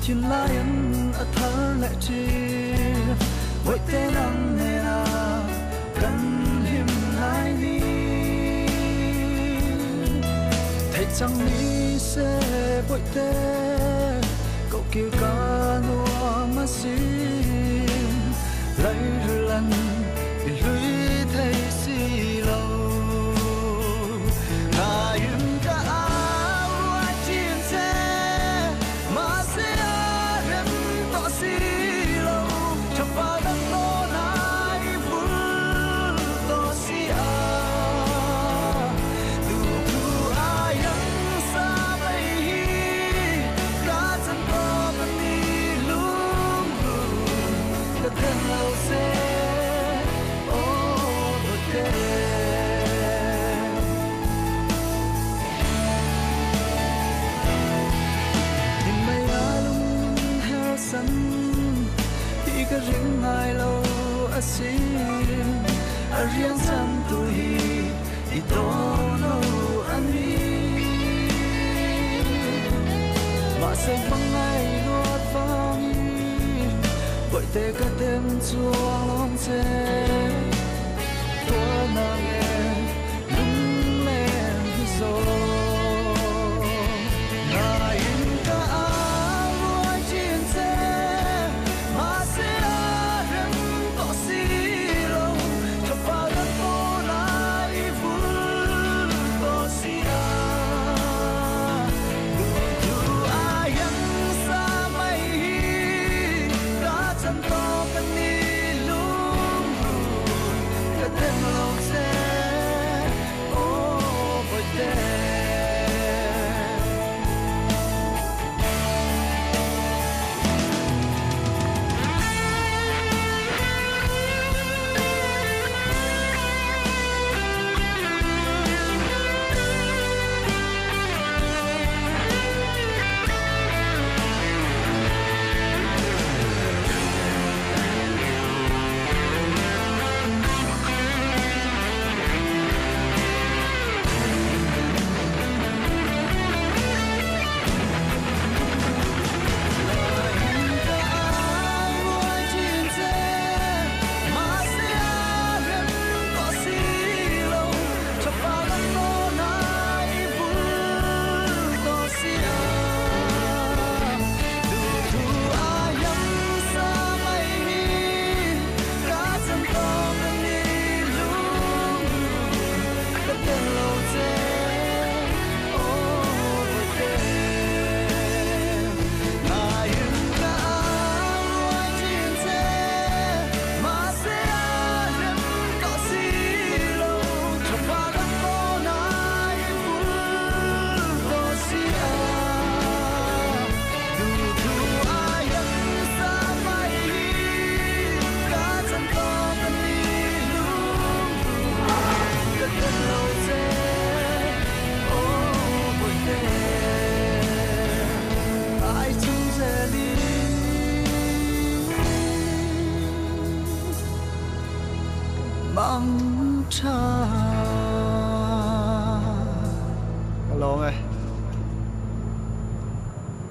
Thinlaiin a thar leh ṭhin Bawihte nang nena kan hlim lai ni Theih chang ni se Bawihte Koh kir ka nuam asin Lairil an i hlui thei si lo Ngaiin ka au ruai ṭhin che Mahse a rem tawh si lo Ṭhapa dang tawn ai vul tawh si a Duhthu ai ang sa mai hi Ka chan tawp a ni lungrun Ka then lo che aw dawt e. Hlim mai a lung min her san hi ka ring ngai lo asin A riang chan tu hi i dawn lo a ni Mahse hmangaih luat vangin Bawihte ka dem chuang lawng che Tuarna nen lunglen hi zawng Ngaiin ka au ruai thin che Mahse a rem tawh si lo Thapa dang pawn ai vul tawh si a Duhthu ai ang sa mai hi Ka chan tawk a ni lungrun Ka dem lo che aw Bawihte. Mang tha. Ka lawm e.